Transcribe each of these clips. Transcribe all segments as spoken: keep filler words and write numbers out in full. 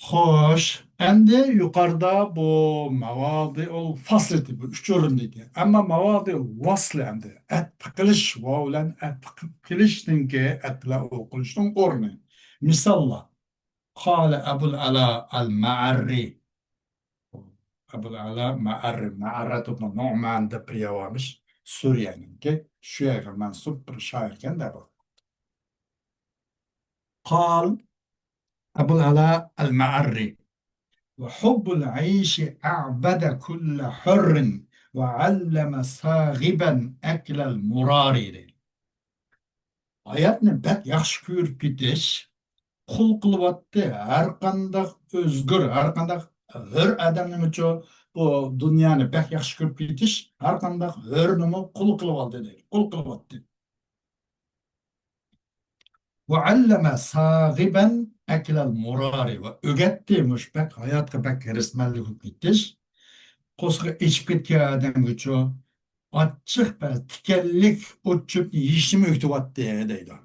خوش، ئەمدى يۇقىرىدا بۇ ماۋادىئۇل فاسلىتى، بۇ ئۈچ ئورۇندىكى. ئەمما ماۋادىئۇل ۋاسلى ئەمدى ئەتپە قىلىش، ۋاۋ بىلەن ئەتپە قىلىشنىڭكى، ئەتپە بىلەن ئوقۇلۇشنىڭ ئورنى. مىساللار. قال أبو العلاء المعري. ئەبۇل ئەلا مەئەررى، مەئەررەت ئىبنۇ نۇئمان دەپ بىر يەر بارمىش، سۈرىيەنىڭكى، شۇ يەرگە مەنسۇپ بىر شائىركەن دەپ. قال أبو العلاء المعري: وحب العيش أعبد كل حر وعلم ساغبا أكل المرار، دەيدۇ. ھاياتنى بەك ياخشى كۆرۈپ كېتىش، قۇل قىلىۋاتتى. ھەر قانداق ئۆزگۈر، ھەر قانداق ھۆر ئادەمنىمۇچۇ بۇ دۇنيانى بەك ياخشى كۆرۈپ كېتىش، ھەر قانداق ھۆرنىمۇ قۇل قىلىۋالدى دەيدۇ، قۇل قىلىۋاتتى. وعلم ساغبا أكل المرار، ۋە ئۆگەتتى مۇشۇ بەك ھاياتقا بەك ھېرىسمەنلىك بولۇپ كېتىش. قورسىقى ئېچىپ كەتكەن ئادەمگىچۇ ئاچچىق بىر تىكەنلىك ئوت چۆپنى يېيىشنىمۇ ئۆگىتىۋاتتى دەيدۇ.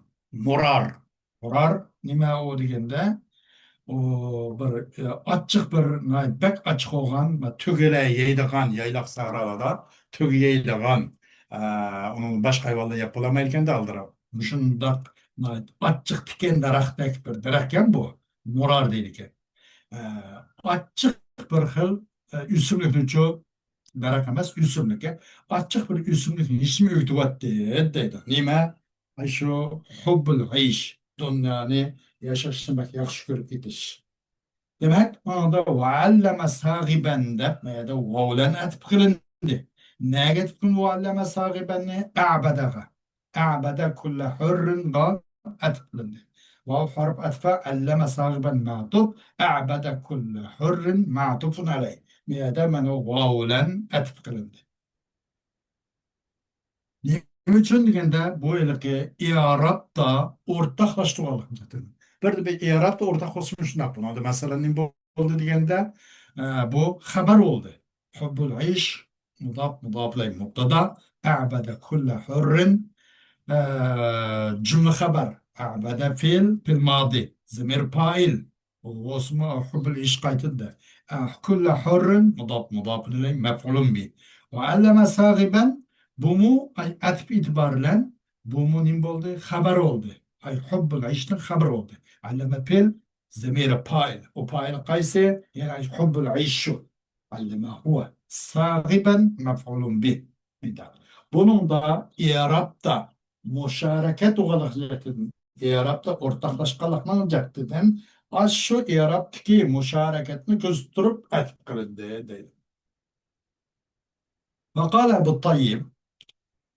مۇرار. مۇرار نېمە ئۇ دېگەندە، ئۇ بىر، ئە، ئاچچىق بىر، ناھايىتى بەك ئاچچىق بولغان، تۆگىلەر يەيدىغان، يايلاق سەھرالاردا تۆگە يەيدىغان، ئە، ئۇنىڭ باشقا ھايۋانلار يەپ بولالمايدىكەن-دە ئالدىراپ. مۇشۇنداق ناھايىتى ئاچچىق تىكەن دەرەختەك بىر دەرەخكەن بۇ. مۇرار دەيدىكەن. ئە، ئاچچىق بىر خىل، ئە، ئۆسۈملۈكنىچۇ، دەرەخ ئەمەس، ئۆسۈملۈك. ئاچچىق بىر ئۆسۈملۈكنى يېيىشنى ئۆگىتىۋاتتى دەيدۇ. نېمە؟ ئاشۇ ھۇببۇل ئەيش، دۇنيانى، ياشاشنى بەك ياخشى كۆرۈپ كېتىش. دېمەك، ئۇنىڭدا ۋەئەللەمە ساغىبەن دەپ، ما يەردە ۋاۋ بىلەن ئەتىپ قىلىندى. نەگە ئەتىپ قىلىندى ۋەئەللەمە ساغىبەننى؟ ئەبەدەغە. ئەبەدە كۇللە ھۇررىنغا ئەتىپ قىلىندى. ۋاۋ ھەرپ ئەتفە، ئەللەمە ساغىبەن مەتۇپ، ئەبەدە كۇللە ھۇررىن مەتۇپۇن ئەلەي. ما يەردە مانا ۋاۋ بىلەن ئەتىپ قىلىندى. نېمە ئۈچۈن دېگەندە، بۇ ھېلىقى ئىئرابتا ئورتاقلاشتۇرغانلىقىنى. بىردە بىر ئىئرابتا ئورتاق بولسا مۇشۇنداق بولىدۇ. مەسىلەن، نېمە بولدى دېگەندە، ئە، بۇ خەۋەر بولدى. ھۇببۇل ئەيش، مۇداپ، مۇداپ ئىلەيھ مۇبتادا، ئەبەدە كۇللە ھۇررىن، ئە، جۈملە خەۋەر، ئەبەدە فېئىل، فېئىل مادى، زەمىر پائىل، بولسىمۇ ھۇببۇل ئەيش قايتىدى. ئە، كۇللە ھۇررىن، مۇداپ، مۇداپ ئىلەيھ، مەفئۇلۇن بى. ۋە ئەللەمە ساغىبەن، بۇمۇ، ئەي، ئەتىپ ئېتىبارى بىلەن، بۇمۇ نېمە بولدى؟ خەۋەر بولدى. ئەي، ھۇببۇل ئەيشنىڭ خەۋىرى بولدى. ئەللەمە پېئىل، زەمىرى پائىل. ئۇ پائىل قايسى؟ يەنە ھۇببۇل ئەيش شۇ. ئەللەمە ھۇۋە. ساغىبەن مەفئۇلۇن بى. بۇنىڭدا ئىئرابتا مۇشارەكەت بولغانلىق جەھەتتىن، ئىئرابتا ئورتاقلاشقانلىقنىڭ جەھىتىدىن، ئاشۇ ئىئرابتىكى مۇشارەكەتنى كۆرسىتىپ تۇرۇپ ئەتىپ قىلىندى دەيدۇ. وقال أبو الطيب: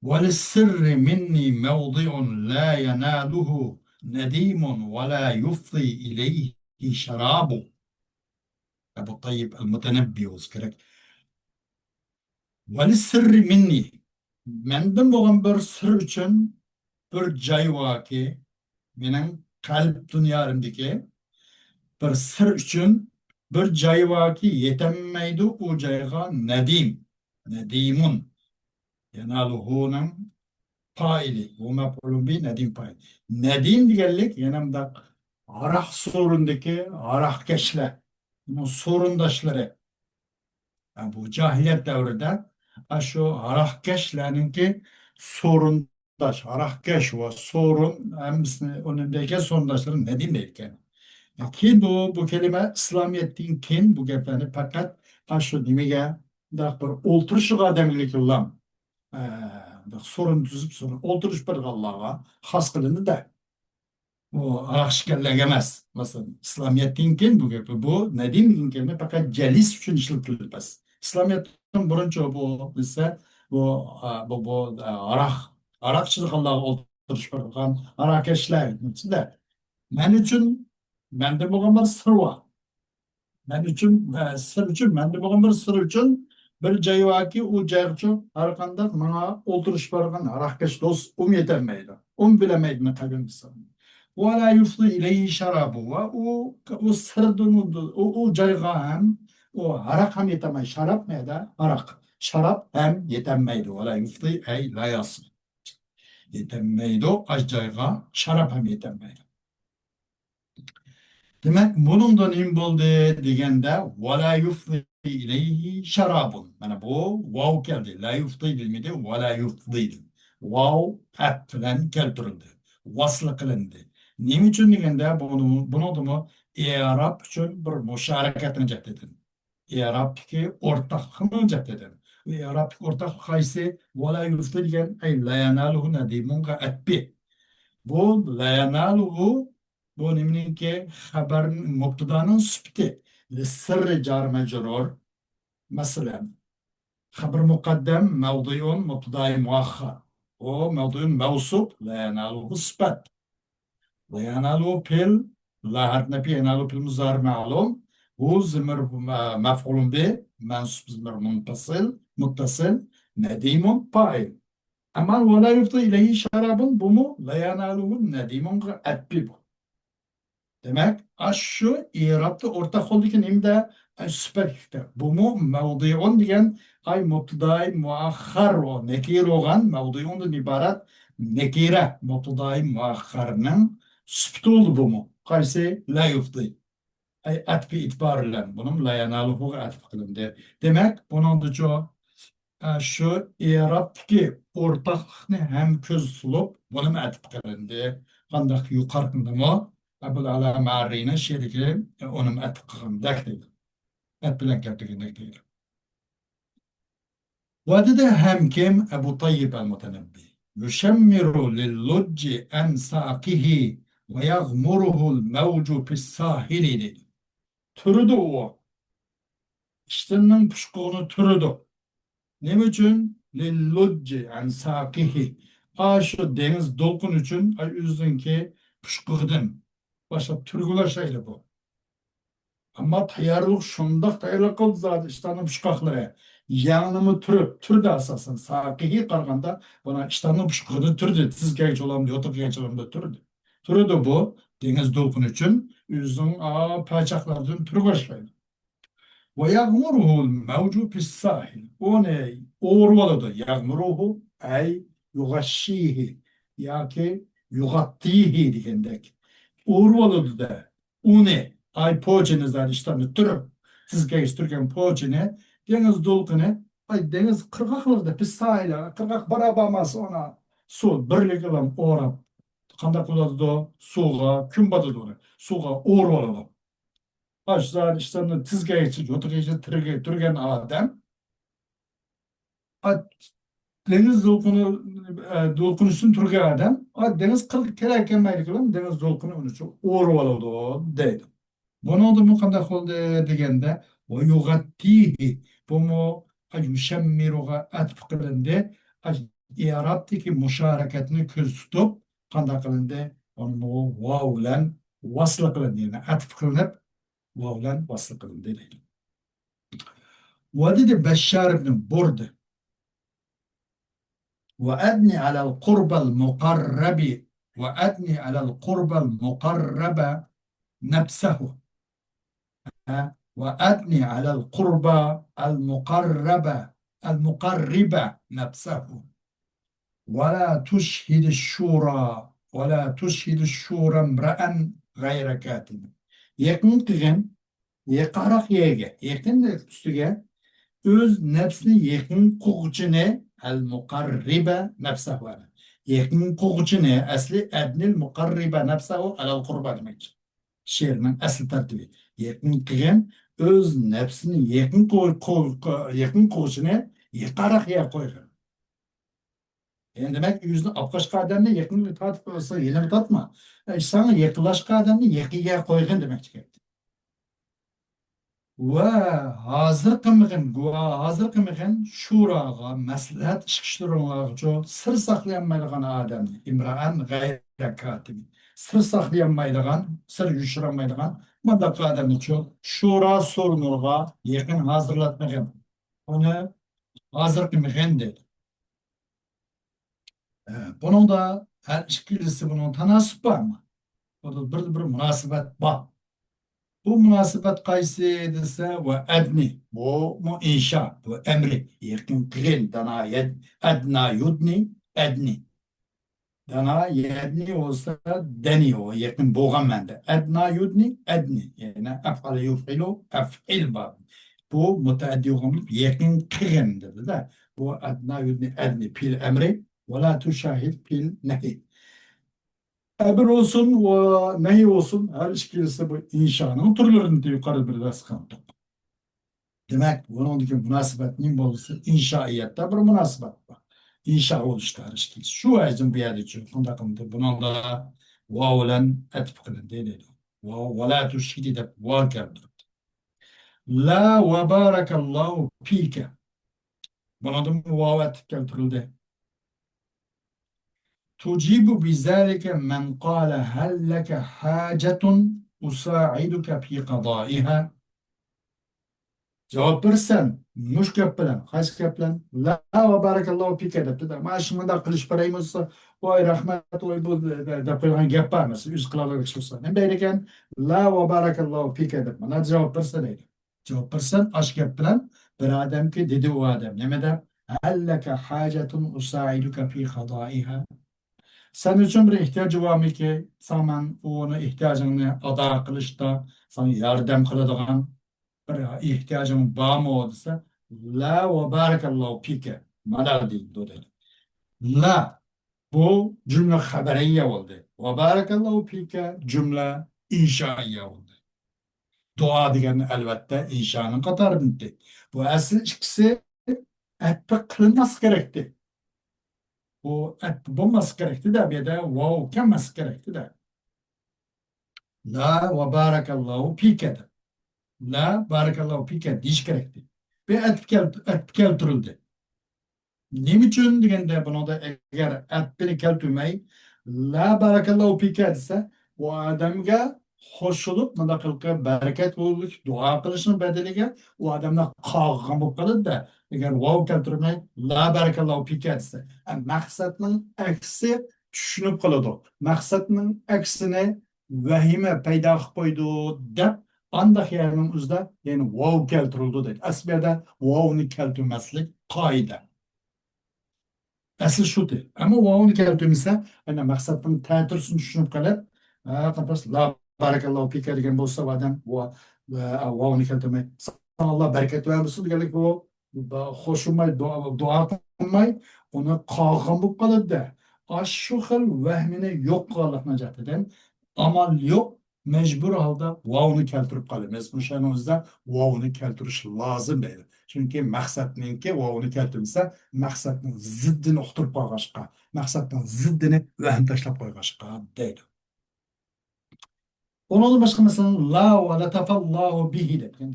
وللسر مني موضع لا يناله نديم ولا يفضي إليه شراب. ئەبۇ تەييىب ئەل مۇتەنەببى بولسا كېرەك. وللسر مني، مەندىن بولغان بىر سىر ئۈچۈن بىر جاي باركى، مېنىڭ قەلب دۇنيامدىكى بىر سىر ئۈچۈن بىر جاي باركى، يېتەلمەيدۇ ئۇ جايغا نەدىم. نەدىمۇن. يەنالۇھۇنىڭ پائىلى، ھۇ مەپئۇلۇن بى، نەدىم پائىل. نەدىم دېگەنلىك يەنە مۇنداق ھاراق سورۇندىكى ھاراقكەشلەر، ئۇنىڭ سورۇنداشلىرى. ھە، بۇ جاھىلىيەت دەۋرىدە ئاشۇ ھاراقكەشلەرنىڭكى سورۇنداش، ھاراقكەش ۋە سورۇن، ھەممىسىنى ئۇنىڭدىكى سورۇنداشلىرى نەدىم دەيدىكەن. كېيىن بۇ، بۇ كەلىمە ئىسلامىيەتتىن كېيىن بۇ گەپلەرنى پەقەت ئاشۇ نېمىگە، مۇنداق بىر ئولتۇرۇشۇق ئادەمگىلىك، ئە، مۇنداق سورۇن تۈزۈپ، سورۇن ئولتۇرۇشۇپ بېرىدىغانلارغا خاس قىلىندى-دە. ئۇ ھاراق ئىچكەنلەرگە ئەمەس. مەسىلەن، ئىسلامىيەتتىن كېيىن بۇ گەپ، بۇ نەدىم دېگەن كەلىمە پەقەت جەلىس ئۈچۈن ئىشلىتىلدى بەس. ئىسلامىيەتتىن بۇرۇنچە بۇ بىلسە، بۇ، ئا، بۇ، بۇ، ئا، ھاراق، ھاراق ئىچىدىغانلارغا ئولتۇرۇشۇپ بېرىدىغان ھاراقكەشلەر دېمەكچىدە. مەن ئۈچۈن، مەندە بولغان بىر سىر بار. مەن ئۈچۈن، ئە، سىر ئۈچۈن، مەندە بولغان بىر سىر ئۈچۈن بىر جاي باركى، ئۇ جايغىچۇ ھەر قانداق ماڭا ئولتۇرۇشۇپ بارغان ھاراقكەش دوست ئۇمۇ يېتەلمەيدۇ. ئۇمۇ بىلەلمەيدۇ مېنىڭ قەلبىمدىكى سىرنى. ۋە لا يۇفزى ئىلەيھى شارابۇ. ۋە ئۇ، ئۇ سىردىن، ئۇ، ئۇ جايغا ھەم، ئۇ ھاراق ھەم يېتەلمەيدۇ. شاراب نەدە؟ ھاراق. شاراب ھەم يېتەلمەيدۇ. ۋە لا يۇفزى ئەي لا يەسىل. يېتەلمەيدۇ ئاش جايغا، شاراب ھەم يېتەلمەيدۇ. دېمەك، بۇنىڭدا نېمە بولدى دېگەندە، ۋە لا يۇفزى ئىلەيھى شارابۇن. مانا بۇ ۋاۋ كەلدى. لا يۇفزى دېمىدى، ۋە لا يۇفزى دېدى. ۋاۋ ئەپ بىلەن كەلتۈرۈلدى. ۋاسلى قىلىندى. نېمە ئۈچۈن دېگەندە، بۇنىڭ، بۇنىڭدىمۇ ئېراب ئۈچۈن بىر مۇشارىكەتنىڭ جەھىتىدىن. ئېرابتىكى ئورتاقلىقنىڭ جەھىتىدىن. ئېرابتىكى ئورتاقلىق قايسى؟ ۋە لا يۇفزى دېگەن، ئەي لا يانالۇھۇ نەدىمۇنغا ئەتپى. بۇ لا يانالۇھۇ، بۇ نېمىنىڭكى؟ خەبەر، مۇبتىدانىڭ سۈپىتى. لىسسىررى جار مەجرۇر. مەسىلەن، خەبەر مۇقەددەم، مەۋدۇئۇن، مۇبتىدائى مۇئەخخەر. ئۇ مەۋدۇئۇن مەۋسۇپ، لا يانالۇھۇ سۈپەت. لا يانالۇھۇ پېئىل، لا ھەرپ نەپى، يانالۇھۇ پېئىل مۇزارى مەلۇم. ھۇ زىمىر، ئە، مەفئۇلۇن بى، مەنسۇب زىمىر مۇنپەسىل، مۇتتەسىل، نەدىمۇن پائىل. ئەمما ۋە لا يۇفزى ئىلەيھى شارابۇن، بۇمۇ لا يانالۇھۇ نەدىمۇنغا ئەتپى بۇ. دېمەك، ئاشۇ ئېرابتا ئورتاق قولدىكى نېمىدە؟ ئاي، سۈپەتلىكتە. بۇمۇ مەۋدۇئۇن دېگەن، ئاي، مۇبتىدائى مۇئەخخەر، ئۇ نەكىرە بولغان، مەۋدۇئۇندىن ئىبارەت نەكىرە، مۇبتىدائى مۇئەخخەرنىڭ سۈپىتى بولدى بۇمۇ. قايسى؟ لا يۇفزى. ئاي، ئەتپى ئېتىبارى بىلەن بۇنىڭ لا يانالۇھۇغا ئەتپ قىلىندى. دېمەك، بۇنىڭدىچۇ، ئە، شۇ ئېرابتىكى ئورتاقلىقنى ھەم كۆز سۇلۇپ، بۇنىمۇ ئەتپ قىلىندى. قانداق يۇقىرىقىدىمۇ ئەبۇل ئەلا مەررىنىڭ شېئىرىگە ئۇنىمۇ ئەتپ قىلغاندەك دەيدۇ. ئەتپ بىلەن كەلتۈرگەندەك دەيدۇ. ۋە دېدى ھەم كىم؟ ئەبۇ تەييىب ئەل مۇتەنەببى. يۇشەممىرۇ لىللۇججى ئەن ساقىھى ۋە يەغمۇرۇھۇل مەۋجۇ پىسساھىلى دەيدۇ. تۈرىدۇ ئۇ. ئىشتاننىڭ پۇشقىغىنى تۈرىدۇ. نېمە ئۈچۈن؟ لىللۇججى ئەن ساقىھى. ئاشۇ دېڭىز دولقۇن ئۈچۈن، ئاي، ئۆزىنىڭكى پۇشقىغىدىن باشلاپ تۈرگىلى باشلايدۇ بۇ. ئەمما تەييارلىق شۇنداق تەييارلىق قىلدى زادى ئىشتاننىڭ پۇشقاقلىرى. يەڭنىمۇ تۈرۈپ، تۈردى ئاساسەن. ساقىھى قارىغاندا، بۇنىڭ ئىشتاننىڭ پۇشقىغىنى تۈردى. تىزگەيچە بولامدۇ، يوتىقىيچە بولامدۇ، تۈردى. تۈرىدۇ بۇ. دېڭىز دولقۇنى ئۈچۈن ئۆزىنىڭ، ئا، پاچاقلىرىدىن تۈرگە باشلايدۇ. ۋە يەغمۇرۇھۇل مەۋجۇ پىسساھىل. ئۇنى ئورىۋالىدۇ. يەغمۇرۇھۇ، ئەي، يۇغەششىھى ياكى يۇغاتتىھى دېگەندەك. ئورىۋالىدۇ-دە. ئۇنى، ئاي، پوچىنى زادى ئىشتاننى تۈرۈپ، تىزگەيچە تۈرگەن پوچىنى دېڭىز دولقۇنى، ئاي، دېڭىز قىرغاقلىرىدا پىسساھىل، قىرغاق بارا بارماس ئانا سۇ بىرلىكىلا ئوراپ، قانداق بولىدۇ؟ سۇغا كۈن باتىدۇ ئۇنى. سۇغا ئورىۋالىدۇ. ئاشۇ زادى ئىشتاننى تىزگەيچە، يوتىقىچە تۈرگە-، تۈرگەن ئادەم ئا، دېڭىز دولقۇنى، ئە، دولقۇنى ئۈستىدىن تۇرغان ئادەم، ئا، دېڭىز قىرغىقى كېلەر كەلمەيدىكىلا، دېڭىز دولقۇنى ئۇنى ئورىۋالىدۇ دەيدۇ. بۇنىڭدىمۇ قانداق بولدى دېگەندە، ۋە يۇغەتتىھى، بۇمۇ، ئا، يۇشەممىرۇغا ئەتپ قىلىندى. ئا، ئىرابتىكى مۇشارىكەتنى كۆز تۇتۇپ، قانداق قىلىندى؟ ئۇنىمۇ ۋاۋ بىلەن ۋاسلى قىلىندى، يەنى ئەتپ قىلىنىپ، ۋاۋ بىلەن ۋاسلى قىلىندى دەيدۇ. ۋە دېدى بەششار ئىبنى بۇردە، وأدن على القربى المقرب، وأدن على القربى المقرب نفسه. ھە؟ وأدن على القربى المقرب، المقرب نفسه. ولا تشهد الشورى، ولا تشهد الشورى امرأ غير كاتب. يېقىن قىلغىن، يېقىنراق يەرگە، يېقىن ئۈستىگە ئۆز نەپسىنى يېقىن قىلغۇچىنى، ئەل مۇقەررىبە نەپسەھۇ. يېقىن قىلغۇچىنى، ئەسلى ئەدنىل مۇقەررىبە نەپسەھۇ ئەلەل قۇربا دېمەكچى. شېئىرنىڭ ئەسلى تەرتىپى. يېقىن قىلغىن، ئۆز نەپسىنى يېقىن قىل-، قىل-، يېقىن قىلغۇچىنى يېقىنراق يەرگە قويغىن. يەنى دېمەك، ئۆزىنى ئاپقاچقان ئادەمنى يېقىنغا تارتىپ قويسا، يېنىغا تارتما. ئە، ساڭا يېقىنلاشقان ئادەمنى يېقىن يەرگە قويغىن دېمەكچى گەپ. ۋە ھازىر قىلمىغىن، گۇۋا ھازىر قىلمىغىن، شۇراغا، مەسلىھەت ئىشلىرىڭلارغىچۇ سىر ساقلىيالمايدىغان ئادەمنى، ئىمرائەن غەيرە كاتىبى، سىر ساقلىيالمايدىغان، سىر يوشۇرالمايدىغان مۇنداق ئادەمنىچۇ شۇرا سورۇنلىرىغا يېقىن ھازىرلاتمىغىن، ئۇنى ھازىر قىلمىغىن دەيدۇ. ئە، بۇنىڭدا ھەر ئىككىلىسى بۇنىڭ تاناسۇپ بارمۇ؟ بۇ بىر، بىر مۇناسىۋەت بار. بۇ مۇناسىۋەت قايسى دېسە، ۋە ئەدنى. بۇمۇ ئىنشا، بۇ ئەمرى. يېقىن قىلغىن، دانا يەد-، ئەدنا يۇدنى، ئەدنى. دانا، يەدنى بولسا دەنى، ئۇ يېقىن بولغان مەنىدە. ئەدنا يۇدنى، ئەدنى. يەنى ئەفئالە يۇفئىلۇ، ئەفئىل بار. بۇ مۇتەئەددى بولغان بولۇپ، يېقىن قىلغىن دېدى-دە. بۇ ئەدنا يۇدنى، ئەدنى پېئىل ئەمرى، ۋەلا تۇشاھىد پېئىل نەھى. ئەمر بولسۇن ۋە نەھى بولسۇن، ھەر ئىككىلىسى بۇ ئىنشانىڭ تۈرلىرىدىن يۇقىرىدا بىر دەرس قىلدۇق. دېمەك، بۇنىڭدىكى مۇناسىۋەت نېمە بولسا، ئىنشائىيەتتە بىر مۇناسىۋەت بار. ئىنشا بولۇشتا ھەر ئىككىلىسى. شۇ ۋەجىدىن بۇ يەردە چۈشۈپ قانداق قىلدى؟ بۇنىڭدا ۋاۋ بىلەن ئەتىپ قىلىندى دەيدۇ. ۋاۋ، ۋەلا تۇشىدى دەپ ۋاۋ كەلتۈرۈپتۇ. لا ۋە بارەكەللاھۇ پىكە. بۇنىڭدىمۇ ۋاۋ ئەتىپ كەلتۈرۈلدى. تۇجىبۇ بىزالىكە مەن قالە ھەل لەكە ھاجەتۇن ئۇسائىدۇكە پى قەزائىھا. جاۋاب بېرىسەن مۇشۇ گەپ بىلەن. قايسى گەپ بىلەن؟ لا ۋە بارەكەللاھۇ پىكە دەپتۇ-دە. مانا شۇنداق قىلىش بېرەيمۇ دېسە، ۋاي رەھمەت، ۋاي بۇ دەپ قويغان گەپ بار. مەسىلەن، ئۆزى قىلالايدىغان ئىش بولسا. نېمە دەيدىكەن؟ لا ۋە بارەكەللاھۇ پىكە دەپ مانا جاۋاب بېرىسەن دەيدۇ. جاۋاب بېرىسەن، ئاشۇ گەپ بىلەن بىر ئادەمگە دېدى ئۇ ئادەم. نېمە دەپ؟ ھەل لەكە ھاجەتۇن ئۇسائىدۇكە پى قەزائىھا. سەن ئۈچۈن بىر ئېھتىياجى بارمىكى؟ ساڭا مەن ئۇنى ئېھتىياجىڭنى ئادا قىلىشتا ساڭا ياردەم قىلىدىغان بىر ئېھتىياجىڭ بارمۇ دېسە، لا ۋە بارەكەللاھۇ پىكە. مانا دەيدۇ دەيدۇ. لا بۇ جۈملە خەبەرىيە بولدى. ۋە بارەكەللاھۇ پىكە جۈملە ئىنشائىيە بولدى. دۇئا دېگەن ئەلۋەتتە ئىنشانىڭ قاتارىدىن. بۇ ئەسلى ئىككىسى ئەتپە قىلىنماسلىقى كېرەكتى. بۇ ئەتپە بولماسلىقى كېرەكتى-دە، بۇ يەردە ۋاۋ كەلمەسلىكى كېرەكتى-دە. لا ۋە بارەكەللاھۇ پىكە دەپ. لا بارەكەللاھۇ پىكە دېيىش كېرەكتى. بۇ ئەتىپ كەل-، ئەتىپ كەلتۈرۈلدى. نېمە ئۈچۈن دېگەندە، بۇنىڭدا ئەگەر ئەتپىنى كەلتۈرمەي، لا بارەكەللاھۇ پىكە دېسە، ئۇ ئادەمگە قوشۇلۇپ، مۇنداق قىلىپ بەرىكەت بولۇش دۇئا قىلىشنىڭ بەدىلىگە ئۇ ئادەملەر قاغىغان بولۇپ قالىدۇ-دە. ئەگەر ۋاۋ كەلتۈرمەي، لا بارەكەللاھۇ پىكە دېسە، ئە، مەقسەتنىڭ ئەكسى چۈشىنىپ قالىدۇ. مەقسەتنىڭ ئەكسىنى ۋەھىمە پەيدا قىلىپ قويىدۇ دەپ، ئانداق يەرنىڭ ئۆزىدە يەنە ۋاۋ كەلتۈرۈلىدۇ دەيدۇ. ئەسلى بۇ يەردە ۋاۋنى كەلتۈرمەسلىك قائىدە. ئەسلى شۇتى. ئەمما ۋاۋنى كەلتۈرمىسە، ئەنە مەقسەتنىڭ تەتۈرىسىنى چۈشىنىپ قېلىپ، ھە، قاپاس، لا بارەكەللاھۇ پىكە دېگەن بولسا، ئۇ ئادەم ۋا-، ۋە-، ۋاۋنى كەلتۈرمەي، ساڭا ئاللا بەرىكەت بەرسۇن دېگەنلىك بۇ، بە-، خوش بولماي، دۇئا، دۇئا قىلماي، ئۇنى قاغىغان بولۇپ قالىدۇ-دە. ئاشۇ خىل ۋەھمىنى يوق قىلغانلىقنىڭ جەھىتىدىن ئامال يوق، مەجبۇر ھالدا ۋاۋنى كەلتۈرۈپ قالىمىز. مۇشۇنىڭ ئۆزىدە ۋاۋنى كەلتۈرۈش لازىم دەيدۇ. چۈنكى مەقسەتنىڭكى ۋاۋنى كەلتۈرمىسە، مەقسەتنىڭ زىددىنى ئۇقتۇرۇپ قالغاچقا، مەقسەتنىڭ زىددىنى ۋەھىمە تاشلاپ قويغاچقا دەيدۇ. ئۇنىڭدىن باشقا، مەسىلەن، لا ۋە لەتەفەللاھۇ بىھى دەپتىكەن.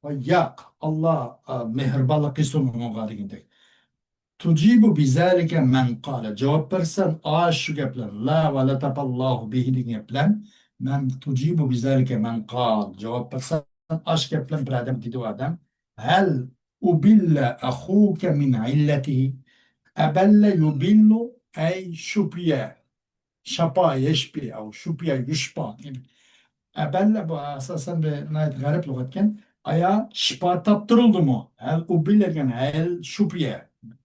ۋە ياق، ئاللا، ئا، مېھرىبانلىق قىلسۇن ئۇنىڭغا دېگەندەك. تۇجىبۇ بىزالىكە مەن قالە. جاۋاب بەرسەن، ئاشۇ گەپلەر، لا ۋە لەتەفەللاھۇ بىھى دېگەن گەپلەر، مەن تۇجىبۇ بىزالىكە مەن قال. جاۋاب بەرسەن، ئاشۇ گەپلەر بىر ئادەم دېدى، ئۇ ئادەم، ھەل ئۇبىللە ئەخۇكە مىن ئىللەتىھى. ئەبەللە يۇبىللۇ ئەي شۇپىيە. شاپا يەشپى، ئەو شۇپىيە يۇشپا. ئەبەللە بۇ ئاساسەن بىر ناھايىتى غەرىب لۇغەتكەن. ئايا شىپا تاپتۇرۇلدىمۇ؟ ھەل ئۇبىللە دېگەن ھەل شۇپىيە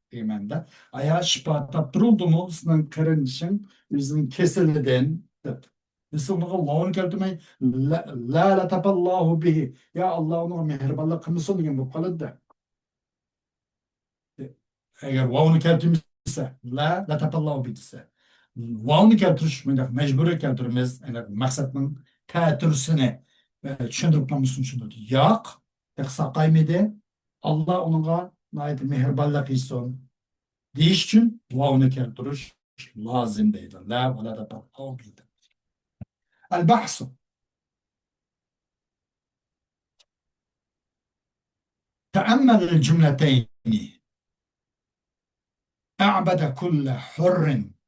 دېگەن مەنىدە. ئايا شىپا تاپتۇرۇلدىمۇ سېنىڭ قېرىندىشىڭ ئۆزىنىڭ كېسىلىدىن دەپ. بىز ئۇنىڭغا ۋاۋنى كەلتۈرمەي، لا، لا لەتەفەللاھۇ بىھى. يا ئاللا ئۇنىڭغا مېھرىبانلىق قىلمىسۇن دېگەن بولۇپ قالىدۇ-دە. ئەگەر ۋاۋنى كەلتۈرمىسە، لا لەتەفەللاھۇ بىھى دېسە، ۋاۋنى كەلتۈرۈش مۇنداق مەجبۇرىي كەلتۈرىمىز. يەنى مەقسەتنىڭ تەتۈرىسىنى، ئە، چۈشەندۈرۈپ قالمىسۇن چۈشەندۈردى. ياق، تېخى ساقايمىدى. ئاللا ئۇنىڭغا ناھايىتى مېھرىبانلىق قىلسۇن دېيىش ئۈچۈن ۋاۋنى كەلتۈرۈش لازىم دەيدۇ. لا ۋە لەتەفەللاھۇ بىھى. البحث. تأمل الجملتين. أعبد كل حر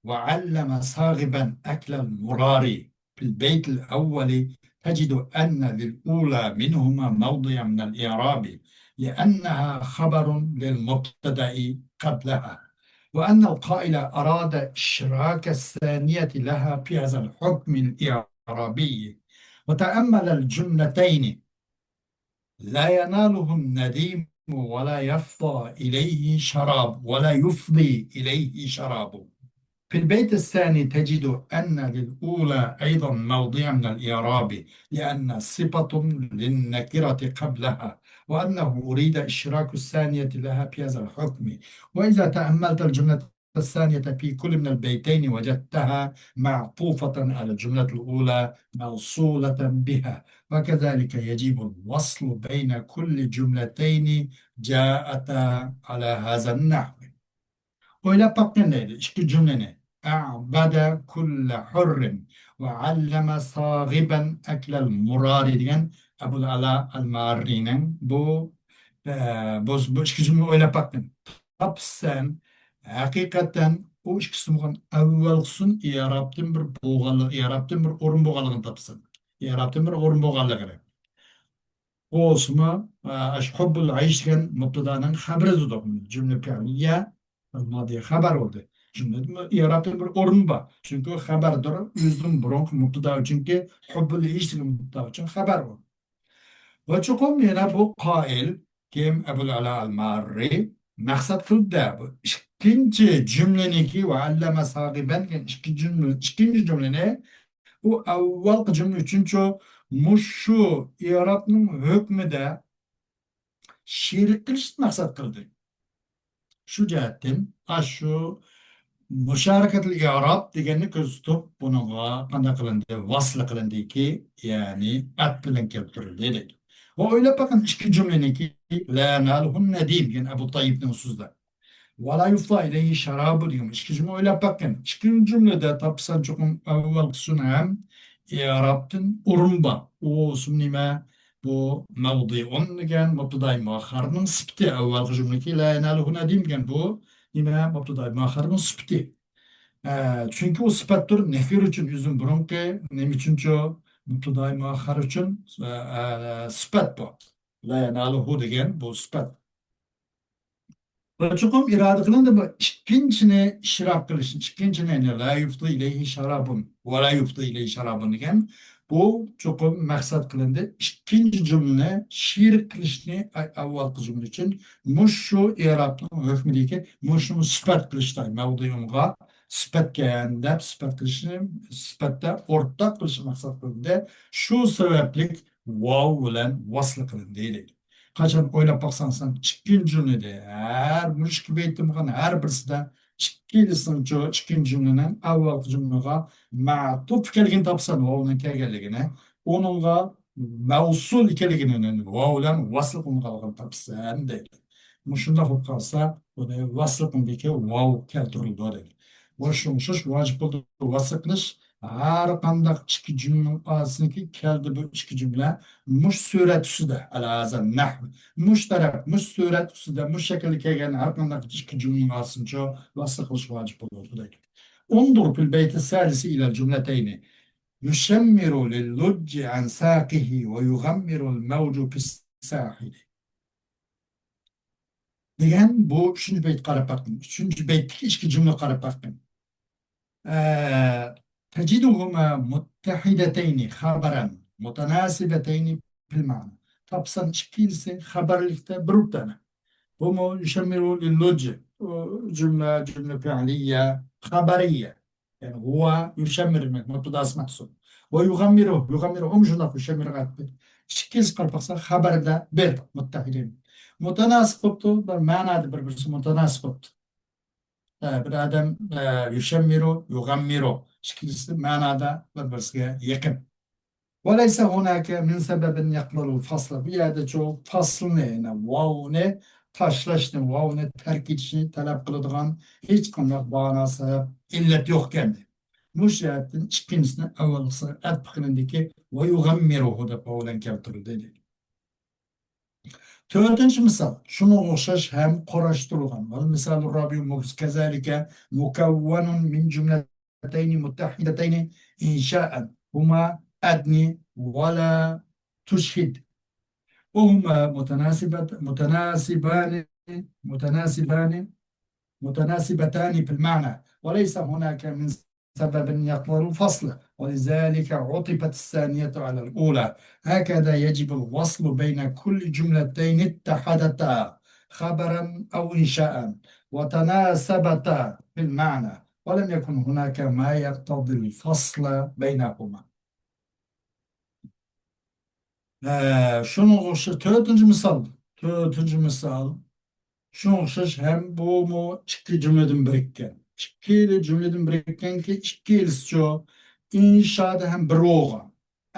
وعلم ساغبا أكل المرار. في البيت الأول تجد أن للأولى منهما موضعا من الإعراب، لأنها خبر للمبتدأ قبلها، وأن القائل أراد إشراك الثانية لها في هذا الحكم الإعرابي. وتأمل الجملتين: لا يناله النديم ولا يفضى إليه شراب، ولا يفضي إليه شراب. في البيت الثاني تجد أن للأولى أيضا موضعا من الإعراب، لأن صفة للنكرة قبلها، وأنه أريد إشراك الثانية لها في هذا الحكم. وإذا تأملت الجملة الثانية في كل من البيتين وجدتها معطوفة على الجملة الأولى موصولة بها، وكذلك يجب الوصل بين كل جملتين جاءتا على هذا النحو. ئويلاپ باققىن دەيدۇ، ئىككى جۈملىنى. «أعبد كل حر وعلم ساغبا أكل المرار» دېگەن ئەبۇل ئەلا ئەل ماررىنىڭ بۇ، ئە، بۇ، بۇ ئىككى جۈملىنى ئويلاپ باققىن. تاپسان، ھەقىقەتەن ئۇ ئىككىسى بولغان ئەۋۋەلقىسىنىڭ ئىئرابتىن بىر بولغانلىقى، ئىئرابتىن بىر ئورۇن بولغانلىقىنى تاپسان. ئىئرابتىن بىر ئورۇن بولغانلىقىنى. بولسىمۇ، ئە، ئاشۇ ھۇببۇل ئەيش دېگەن مۇبتادانىڭ خەبىرى دېدۇق. جۈملە پېئلىيە، مادىي خەبەر بولدى. جۈملىدىن ئىئرابتىن بىر ئورۇن بار. چۈنكى خەبەردۇر، ئۆزىدىن بۇرۇنقى مۇبتادا ئۈچۈنكى، ھۇببۇل ئەيش دېگەن مۇبتادا ئۈچۈن خەبەر بۇ. ۋە چوقۇم يەنە بۇ قائىل، كىم؟ ئەبۇل ئەلا ئەل ماررى مەقسەت قىلدى بۇ ئىككىنچى جۈملىنىكى، «ۋە ئەللەمە ساغىبەن» دېگەن ئىككى جۈملە، ئىككىنچى جۈملىنى ئۇ ئاۋۋالقى جۈملە ئۈچۈنچۇ مۇشۇ ئىئرابنىڭ ھۆكمىدە شېرىك قىلىشنى مەقسەت قىلدى. شۇ جەھەتتىن ئاشۇ مۇشارىكەتۇل ئىئراب دېگەننى كۆزدە تۇتۇپ، بۇنىڭغا قانداق قىلىندى؟ ۋاسلى قىلىندىكى، يەنى ئەپ بىلەن كەلتۈرۈلدى دەيدۇ. ۋە ئويلاپ باققىن، ئىككى جۈملىنىڭكى «لا يەنالۇھۇ نەدىم» دېگەن ئەبۇ تايىپنىڭ سۆزىدە. «ۋە لا يۇفتا ئىلەيھى شارابۇ» دېگەن ئىككى جۈملە ئويلاپ باققىن. ئىككىنچى جۈملىدە تاپسان چوقۇم ئەۋۋەلقىسىنى ھەم ئىئرابتىن ئورۇن بار. ئۇ ئىسىم نېمە؟ بۇ مەۋدىئۇن دېگەن مۇبتىدائى مۇئەخخەرنىڭ سۈپىتى. ئەۋۋەلقى جۈملىدىكى «لا يەنالۇھۇ نەدىم» دېگەن بۇ نېمە؟ مۇبتىدائى مۇئەخخەرنىڭ سۈپىتى. ئە، چۈنكى ئۇ سۈپەتتۇر، نەكىر ئۈچۈن ئۆزىدىن بۇرۇنقى، نېمە ئۈچۈنچۇ؟ مۇبتىدائى مۇئەخخەر ئۈچۈن، ئە، ئە، سۈپەت بۇ. «لا يەنالۇھۇ» دېگەن بۇ سۈپەت. بۇ چوقۇم ئىرادە قىلىندى، بۇ ئىككىنچىنى ئىشراك قىلىش، ئىككىنچىنى، يەنى «لا يۇفتا ئىلەيھى شارابۇن» ۋە «لا يۇفتا ئىلەيھى شارابۇن» دېگەن، بۇ چوقۇم مەقسەت قىلىندى. ئىككىنچى جۈملىنى شېرىك قىلىشنى ئاي-، ئاۋۋالقى جۈملە ئۈچۈن مۇشۇ ئىئرابنىڭ ھۆكمىدىكى مۇشۇنى سۈپەت قىلىشتا، مەۋدىئۇنغا سۈپەتكەن دەپ سۈپەت قىلىشنى، سۈپەتتە ئورتاق قىلىشنى مەقسەت قىلىندى. شۇ سەۋەبلىك ۋاۋ بىلەن ۋاسلى قىلىندى دەيدۇ. قاچان ئويلاپ باقساڭ سەن، ئىككىنچى جۈملىدە ھەر مۇشۇ ئىككى بەيتتىن بولغان ھەر بىرسىدە ئىككىلىسىنىڭچۇ ئىككىنچى جۈملىنىڭ ئاۋۋالقى جۈملىگە مەتۇپ كەلگىنى تاپسان، ۋاۋنىڭ كەلگەنلىكىنى، ئۇنىڭغا مەۋسۇل ئىكەنلىكىنى، ۋاۋ بىلەن ۋاسلى قىلىنغانلىقىنى تاپسان دەيدۇ. مۇشۇنداق بولۇپ قالسا، بۇنى ۋاسلى قىلىندىكى ۋاۋ كەلتۈرۈلىدۇ دەيدۇ. ۋە شۇڭا ئوخشاش ۋاجىپ بولىدۇ ۋاسلى قىلىش. ھەر قانداق ئىككى جۈملىنىڭ ئارىسىدىكى كەلدى بۇ ئىككى جۈملە مۇش سۈرەت ئۈستىدە، ئەلھازا نەھۋ، مۇش تەرەپ، مۇش سۈرەت ئۈستىدە، مۇش شەكىلدە كەلگەن ھەر قانداق ئىككى جۈملىنىڭ ئارىسىنچۇ ۋاسلى قىلىش ۋاجىپ بولىدۇ دەيدۇ. انظر في البيت الثالث إلى الجملتين. يشمر للج عن ساقه ويغمر الموج في الساحل. دېگەن بۇ ئۈچىنچى بەيتكە قاراپ باققىن. ئۈچىنچى بەيتتىكى ئىككى جۈملىگە قاراپ باققىن. ئە، تجدهما متحدتين خبرا متناسبتين في المعنى. تاپسان ئىككىلىسى خەبەرلىكتە بىر دانە. بۇمۇ يشمر للج. ئۇ جۈملە، جۈملە پېئلىيە، خەبەرىيە. يەنى ھۇۋا يشمر دېمەك، مۇبتاداسى مەھزۇپ. ۋە يۇغەممىرۇ، يۇغەممىرۇ، ئۇمۇ شۇنداق يشمرغا ئەتىپ. ئىككىلىسى قاراپ باقسا، خەبەردە بىر، مۇتتەھىدىن. مۇتاناسىپ بوپتۇ، بىر مەنادە بىر-بىرسى مۇتاناسىپ بوپتۇ. ئە، بىر ئادەم، ئە، يشمر، يغمر. ئىككىلىسى مەنادا بىر-بىرسىگە يېقىن. وليس هناك من سبب يقبل الفصل. بۇ يەردە شۇ فەسلنى، يەنى ۋاۋنى تاشلاشنى، ۋاۋنى تەرك ئېتىشنى تەلەپ قىلىدىغان ھېچقانداق باھانە، سەۋەب، ئىللەت يوقكەن. مۇشۇ جەھەتتىن ئىككىنچىسىنى ئەۋۋەلقىسىغا ئەتىپ قىلىندىكى ۋە يۇغەممىرۇھۇ دەپ ۋاۋ بىلەن كەلتۈرۈلدى دەيدۇ. تۆتىنچى مىسال، شۇنىڭغا ئوخشاش ھەم قۇراشتۇرۇلغان. والمثال الرابع كذلك مكون من جملتين متحدتين إنشاء، هما أدن ولا تشهد، وهما متناسبت-، متناسبان، متناسبان، متناسبتان في المعنى، وليس هناك من سبب يقبل الفصل، ولذلك عطفت الثانية على الأولى. هكذا يجب الوصل بين كل جملتين اتحدتا خبرا أو إنشاء وتناسبتا في المعنى، ولم يكن هناك ما يقتضي الفصل بينهما. ھە، شۇنىڭغا ئوخشاش تۆتىنچى مىسال. تۆتىنچى مىسال. شۇنىڭغا ئوخشاش ھەم بۇمۇ ئىككى جۈملىدىن بىرىككەن. ئىككىلا جۈملىدىن بىرىككەنكى، ئىككىلىسىچۇ ئىنشادا ھەم بىر بولغان.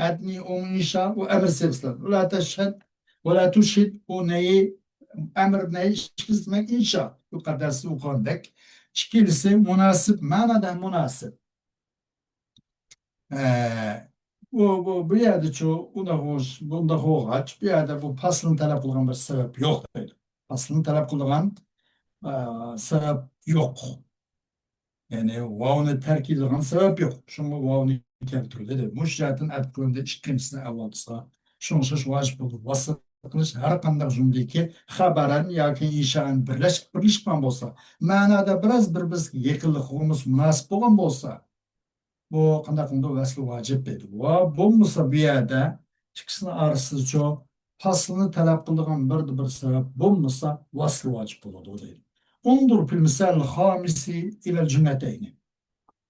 ئەدنى ئۇ ئىنشا، ئۇ ئەمىر سىيغىسىلار. ۋە لا تەشھەد، ۋە لا تۇشھىد، ئۇ نەھى، ئەمىر نەھى ئىككىلىسى دېمەك ئىنشا. يۇقىرىدا دەرستە ئوقۇغاندەك. ئىككىلىسى مۇناسىپ، مەنادا ھەم مۇناسىپ. ئە، بۇ، بۇ، بۇ يەردىچۇ ئۇنداق بولغاچ، بۇ يەردە بۇ پاسلىنى تەلەپ قىلغان بىر سەۋەب يوق دەيدۇ. پاسلىنى تەلەپ قىلىدىغان، ئە، سەۋەب يوق. يەنى ۋاۋنى تەرك ئېتىدىغان سەۋەب يوق. شۇڭا ۋاۋنى كەلتۈرۈلدى دەيدۇ. مۇشۇ جەھەتتىن ئەتىپ قىلىندى ئىككىنچىسىنى ئەۋۋالقىسىغا. شۇڭا ئوخشاش ۋاجىپ بولدى. ۋاسىلە قىلىش ھەر قانداق جۈملىدىكى خەبەرەن ياكى ئىنشائەن بىرلەشكەن بولسا، مەنادا بىراز بىر-بىرىگە يېقىنلىق بولمىسا، مۇناسىپ بولغان بولسا، بۇ قانداق قىلىدۇ؟ ۋەسلى ۋاجىپ دەيدۇ. ۋە بولمىسا بۇ يەردە ئىككىسىنىڭ ئارىسىدىچۇ پاسلىنى تەلەپ قىلىدىغان بىردە بىر سەۋەب بولمىسا، ۋەسلى ۋاجىپ بولىدۇ دەيدۇ. انظر في المثال الخامس إلى الجملتين.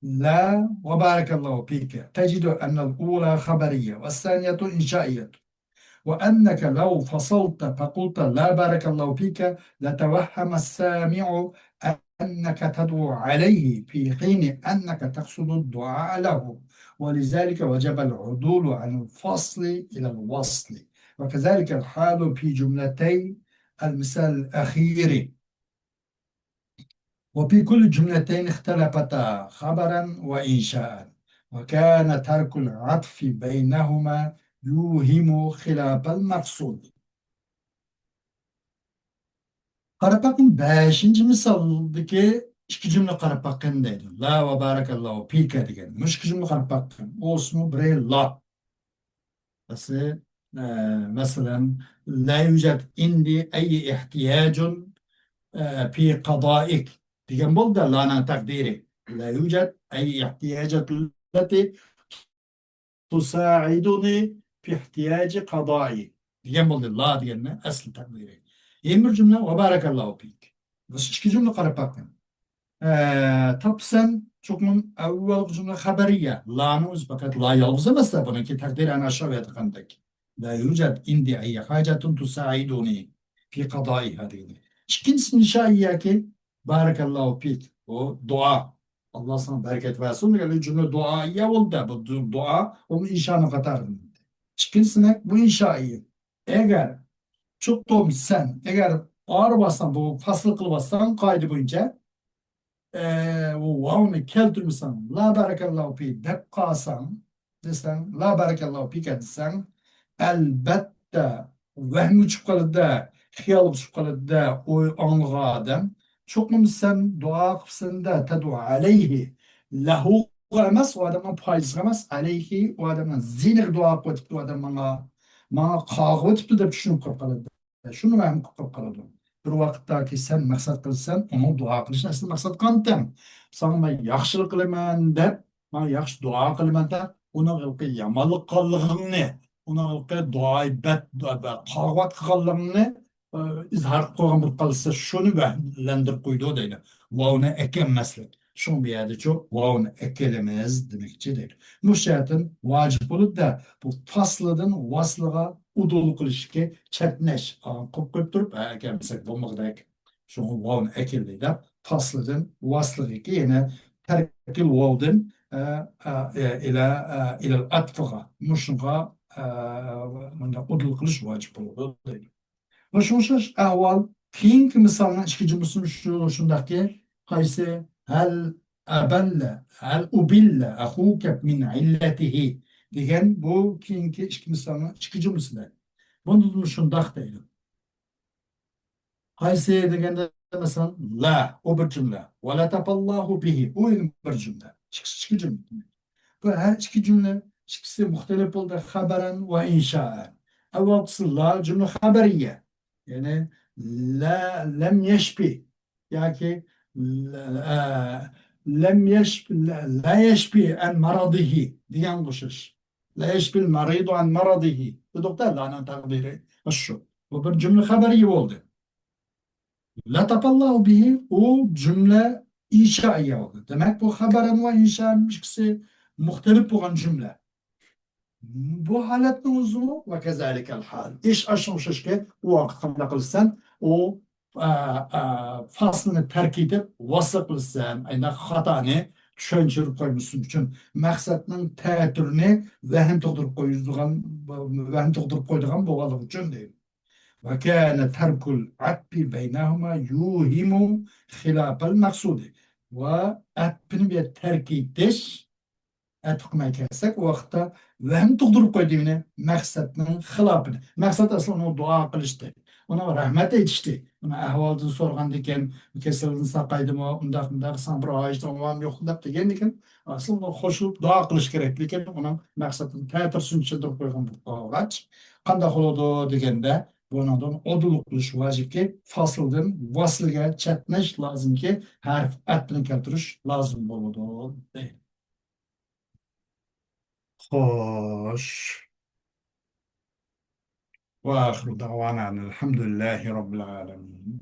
لا وبارك الله فيك، تجد أن الأولى خبرية والثانية إنشائية. وأنك لو فصلت فقلت لا بارك الله فيك لتوهم السامع أنك تدعو عليه في حين أنك تقصد الدعاء له، ولذلك وجب العدول عن الفصل إلى الوصل، وكذلك الحال في جملتي المثال الأخير. وفي كل جملتين اختلفتا خبرا وإنشاء، وكان ترك العطف بينهما يوهم خلاف المقصود. قاراپ باققىن، بەشىنچى مىسالدىكى ئىككى جۈملە قاراپ باققىن دەيدۇ. لا ۋە بارەكەللاھۇ فىكە دېگەن. مۇشۇ ئىككى جۈملە قاراپ باققىن. ئوسمۇ بىرى لا. مەسىلەن، ئە، مەسىلەن، لا يوجد عندي أي احتياج، ئە، في قضائك دېگەن بولدى لانىڭ تەقدىرى. لا يوجد أي احتياج التي تساعدني في احتياج قضائي دېگەن بولدى. لا دېگەننى ئەسلى تەقدىرى. يەنە بىر جۈملە، ۋە بارەكەللاھۇ فىك. مۇشۇ ئىككى جۈملە قاراپ باققىن. ئە، تاپىسەن، چوقۇم ئەۋۋەلقى جۈملە خەبەرىيە. لانىڭ ئۆزى پەقەت لا يالغۇز ئەمەس-دە، بۇنىڭكى تەقدىرى ئەنە ئاشۇ يەردە قاندەك. لا يوجد عندي أي حاجة تساعدني في قضائها دېگەن. ئىككىنچىسى ئىنشائىيەكى بارەكەللاھۇ فىك. بۇ دۇئا. ئاللا ساڭا بەرىكەت بەرسۇن دېگەن جۈملە دۇئائىيە بولدى. بۇ دۇ-، دۇئا، ئۇمۇ ئىنشانىڭ قاتارىدىن. ئىككىنچىسى نەق بۇ ئىنشائىيە. ئەگەر چوقۇم سەن، ئەگەر ئايرىۋالساڭ، بۇ پاسىل قىلىۋالساڭ، قائىدە بويىچە، ئە، بۇ ۋاۋنى كەلتۈرمىسەڭ، لا بارەكەللاھۇ فى دەپ قالساڭ، دېسەڭ، لا بارەكەللاھۇ فىكە دېسەڭ، ئەلبەتتە، ۋەھىمگە چۈشۈپ قالىدۇ، خىيالغا چۈشۈپ قالىدۇ، ئوي ئاڭلىغان ئادەم. چوقۇم سەن دۇئا قىپسەن-دە، تەدۇ ئەلەيھى، لەھۇغا ئەمەس، ئۇ ئادەمنىڭ پايدىسىغا ئەمەس، ئەلەيھى، ئۇ ئادەمنىڭ زىيىنىغا دۇئا قىلىۋېتىپتۇ، ئۇ ئادەم ماڭا، ماڭا قاغىۋېتىپتۇ دەپ چۈشىنىپ قېلىپ قالىدۇ. شۇنى ۋەھىم قىلىپ قېلىپ قالىدۇ. بىر ۋاقىتتاكى سەن مەقسەت قىلىسەن، ئۇنىڭ دۇئا قىلىشىنى ئەسلى مەقسەت قىلغانتىڭ. ساڭا مەن ياخشىلىق قىلىمەن دەپ، ماڭا ياخشى دۇئا قىلىمەن دەپ، ئۇنىڭ ھېلىقى يامانلىق قىلغانلىقىنى، ئۇنىڭ ھېلىقى دۇئايى بەت، بە-، قاغىۋەت قىلغانلىقىنى، ئە، ئىزھار قىلىپ قويغان بولۇپ قالسا، شۇنى ۋەھىملەندۈرۈپ قويىدۇ دەيدۇ. ۋاۋنى ئەكەلمەسلىك. شۇڭا بۇ يەردىچۇ ۋاۋنى ئەكەلىمىز دېمەكچى دەيدۇ. مۇشۇ جەھەتتىن ۋاجىپ بولىدۇ-دە، بۇ پاسلىدىن ۋاسلىغا ئۇدۇل قىلىشتىكى چەتنەش. ئا، قويۇپ قويۇپ تۇرۇپ، ھە، ئەكەلمىسەك بولمىغۇدەك. شۇڭا ۋاۋنى ئەكەلدى دەپ، پاسلىدىن ۋاسلىغىكى يەنە تەركىل ۋاۋدىن، ئە، ئە، ئە، ئىلە، ئە، ئىلەل ئەتفىغا، مۇشۇنىڭغا، ئە، مۇنداق ئۇدۇل قىلىش ۋاجىپ بولىدۇ دەيدۇ. ۋە شۇڭا ئوخشاش ئەھۋال، كېيىنكى مىسالنىڭ ئىككى جۈملىسىمۇ شۇ، شۇنداقكى، قايسى؟ ھەل ئەبەللە، ھەل ئۇبىللە ئەخۇكە مىن ئىللەتىھى دېگەن بۇ كېيىنكى ئىككى مىسالنىڭ ئىككى جۈملىسىدە. بۇندىمۇ شۇنداق دەيدۇ. قايسى دېگەندە، مەسىلەن، لا، ئۇ بىر جۈملە. ۋە لەتەفەللاھۇ بىھى، ئۇ يەنە بىر جۈملە. ئىككىسى ئىككى جۈملە. بۇ ھەر ئىككى جۈملە ئىككىسى مۇختەلىپ بولدى، خەبەرەن ۋە ئىنشائەن. ئەۋۋەلقىسى لا جۈملە خەبەرىيە. يەنى لا، لەم يەشپى ياكى لا، ئە، لەم يەشپ-، لا، لا يەشپى ئەن مەرەدىھى دېگەنگە ئوخشاش. لا يەشپىل مەرىدۇ ئەن مەرەدىھى دېدۇق-دە، لانىڭ تەقدىرى شۇ. بۇ بىر جۈملە خەبەرىيە بولدى. لەتەفەللاھۇ بىھى، ئۇ جۈملە ئىنشائىيە بولىدۇ. دېمەك، بۇ خەبەرەن ۋە ئىنشائەن ئىككىسى مۇختەلىپ بولغان جۈملە. بۇ ھالەتنىڭ ئۆزىمۇ ۋە كەزالىكەل ھال. ئىش ئاشۇنىڭ ئوخشاشكى، ئۇ ۋاقىت قانداق قىلىسەن؟ ئۇ، ئا، ئا، فاصلىنى تەرك ئېتىپ، ۋاسلى قىلىسەن. ئاينا خاتانى چۈشەنچۈرۈپ قويمىسۇن ئۈچۈن، مەقسەتنىڭ تەتۈرىنى ۋەھىم تۇغدۇرۇپ قويىدىغان، ۋەھىم تۇغدۇرۇپ قويىدىغان بولغانلىقى ئۈچۈن دەيدۇ. ۋە كانە تەركۇل ئەتپى بەينەھۇما يۇھىمۇ خىلاپەل مەقسۇدى. ۋە ئەتپىنى بىر تەرك ئېتىش، ئەتىپ قىلماي كەلسەك، ئۇ ۋاقىتتا ۋەھىم تۇغدۇرۇپ قويدى، يەنى مەقسەتنىڭ خىلاپىنى. مەقسەت ئەسلى ئۇنىڭ دۇئا قىلىشتى. ئۇنىڭ رەھمەت ئېيتىشتى. ئۇنىڭ ئەھۋالىدىن سورىغاندىكىن، كېسىلىدىن ساقايدىمۇ، ئۇنداق، ئۇنداق، ساڭا بىر ھاجىتىڭ بارمۇ يوقمۇ دەپ دېگەندىكىن، ئەسلى ئۇنىڭ قوشۇلۇپ دۇئا قىلىش كېرەك. لېكىن ئۇنىڭ مەقسەتنىڭ تەتۈرىسىنى چۈشەندۈرۈپ قويغان بولۇپ قالغاچ، قانداق بولىدۇ دېگەندە، بۇنىڭدىن ئۇدۇللۇق قىلىش ۋاجىپكى، فاصلىدىن ۋاسلىگە چەتنەش لازىمكى، ھەرپ ئەتپىنى كەلتۈرۈش لازىم بولىدۇ، دەيدۇ. خوش. وآخر دعوانا أن الحمد لله رب العالمين.